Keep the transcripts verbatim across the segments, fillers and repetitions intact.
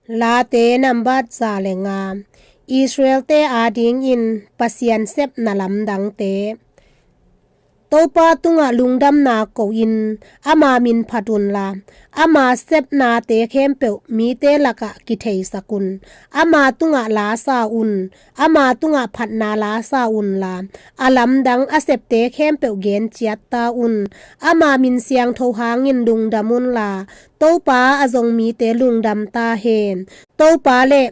Late nambat za le nga. Israelte adingin Pasian sepna lamdangte. Topa tungah lungdamna ko-in ama min phat unla, ama sepnate khempeuh mite lakah kitheisak un. Ama tungah la sa un, ama tungah phatna la sa unla, a lamdang a septe khempeuh gen ciat ta un. Ama min siangtho hangin lungdam unla, Topa a zong mite lungdam ta hen. Topa le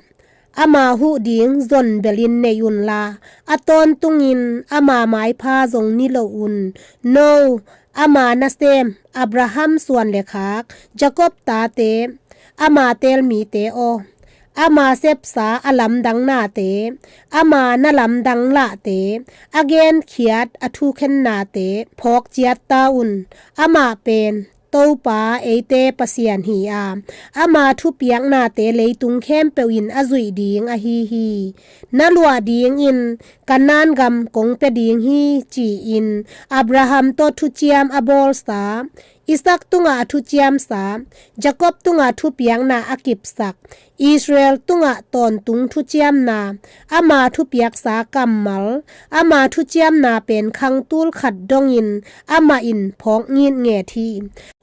ama huh ding zon belin nei unla, a tawntungin ama maipha zong ni lo un. No, ama nasem, Abraham suan le khak, Jakob tate, ama teel mite aw, ama sepsa a lamdang nate, ama na lamdang lahte, a genkhiat a thukhennate phawk ciat ta un. Amah pen Topa eite Pasian hi a, ama thupiaknate leitung khempeuh in a zuih ding ahi hi. Na luah dingin Kanaan gam kong pia ding hi, ci-in Abraham tawh thuciam a bawlsa, Isak tungah a thuciamsa, Jakob tungah thupiakna a kipsak, Israel tungah tawntung thuciamna, ama thupiaksa kammal, ama thuciamna pen khang tul khat dongin amah in phawk ngitnget hi.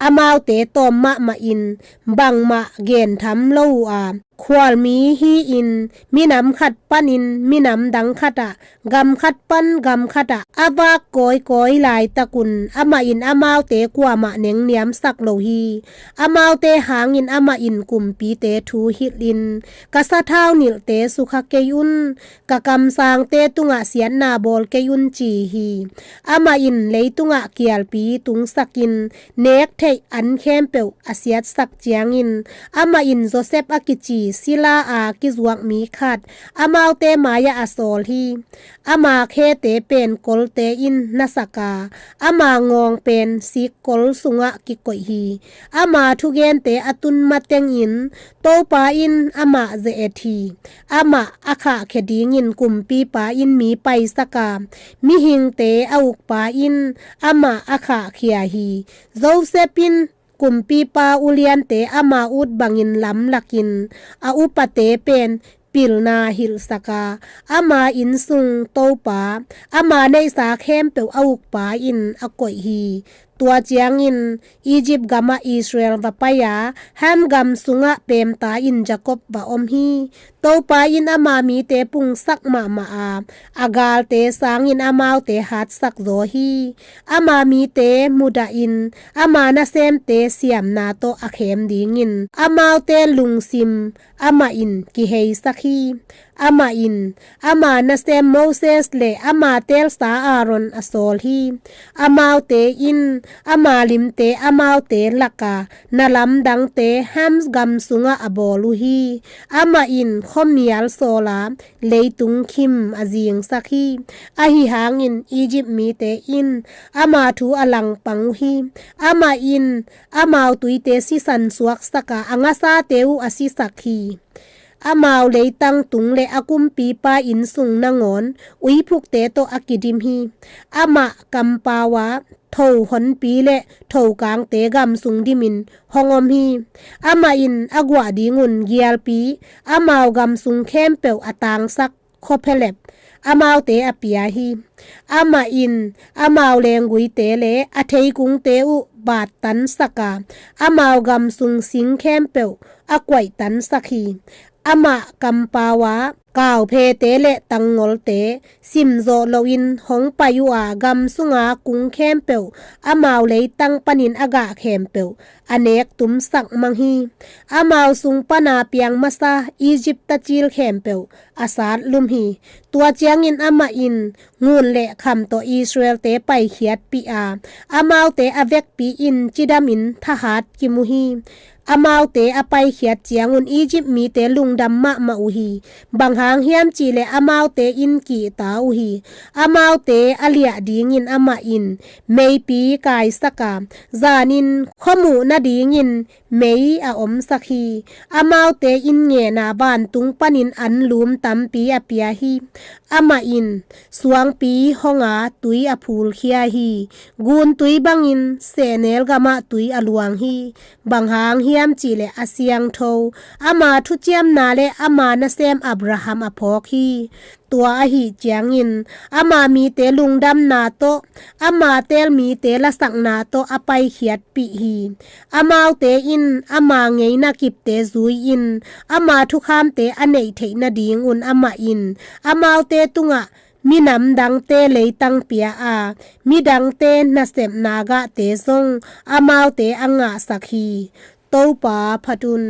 Amaute tawm mahmah in bangmah gentham lo uh a, khualmi hi-in minam khat panin minam dang khatah, gam khat pan gam khatah a vak kawikawi laitakun amah in amaute kuamah nengniamsak lo hi. Amaute hangin amah in kumpite thu hilhin, ka sathau nilhte sukha kei un, ka kamsangte tungah siatna bawl kei un, ci hi. Amah in leitungah kialpi tungsakin nek theih an khempeuh a siatsak ciangin, amah in Josef a kici sila a kizuak mi khat amaute mai-ah a sawl hi. Ama khete pen kolte in na sak a, ama ngawng pen sikkol sungah kikoih hi. Ama thugente a tun matengin Topa in amah ze-et hi. Amah a khahkhia dingin kumpipa in mi paisak a, mihingte a ukpa in amah a khahkhia hi. Josef in kumpipa uliante ama ut bangin lamlakin, a upate pen pilna hilhsak a, ama innsung topa, ama neihsa khempeuh a ukpa in a koih hi. Tua ciangin Egypt gamah Israel va pai a, Ham gam sungah peemta in Jakob va om hi. Topa in ama mite pungsak mahmah a, a galte sangin amaute hatsak zaw hi. Ama mite mudahin ama nasemte siamna tawh a khem dingin amaute lungsim amah in kiheisak hi. Amah in ama nasem Moses le ama teelsa Aaron a sawl hi. Amaute in ama limte amaute laka na lamdangte Ham gam sungah a bawl uh hi. Amah in khuamial sawl a, leitung khim a zingsak hi. Ahi hangin Egypt mite in ama thu a langpang uh hi. Amah in amau tuite sisan suaksak a, a ngasate uh a sisak hi. Amau leitang tung le a kumpipa innsung nangawn uiphukte tawh a kidim hi. Amah kampau a, tho honpi le tho kangte gam sung dimin hong om hi. Amah in a guah dingun gialpi, amau gam sung khempeuh a tangsak khuaphelep amaute a pia hi. Amah in amau lengguite le a theikungte uh battansak a, amau gam sung sing khempeuh a kuaihtansak hi. Amah kampau a, kauphete le tangngolhte simzawh loin hong pai uh a, gam sunga kung khempeuh amau leitang panin a gah khempeuh a nektumsak mang hi. Amau sung pana piang masa Egypt tacil khempeuh a satlum hi. Tua ciangin amah in ngun le kham tawh Israelte paikhiatpih a, amaute a vekpi-in cidamin thahat kimu hi. Amaute a paikhiat ciangun Egypt mite lungdam mahmah uh hi. Bang hang hiam cihleh amaute in kihta uh hi. Amaute a liah dingin amah in meipi kaisak a, zanin khuamuh nadingin mei a omsak hi. Amaute in ngen a, vantung panin anlum tampi a pia hi. Amah in suangpi hong a, tui a phulkhia hi. Guntui bangin sehnel gamah tui a luang hi. Bang hang hi Bang hang hiam cih leh a siangtho, ama thuciamna le ama nasem Abraham a phawk hi. Tua ahih ciangin ama mite lungdamna tawh, ama teel mite lasakna tawh a paikhiatpih hi. Amaute in ama ngeina kipte zui-in ama thukhamte a neih theih nadingun amah in amaute tungah minam dangte leitang pia a, midangte nasepna gahte zong amaute a ngahsak hi. Topa phat un.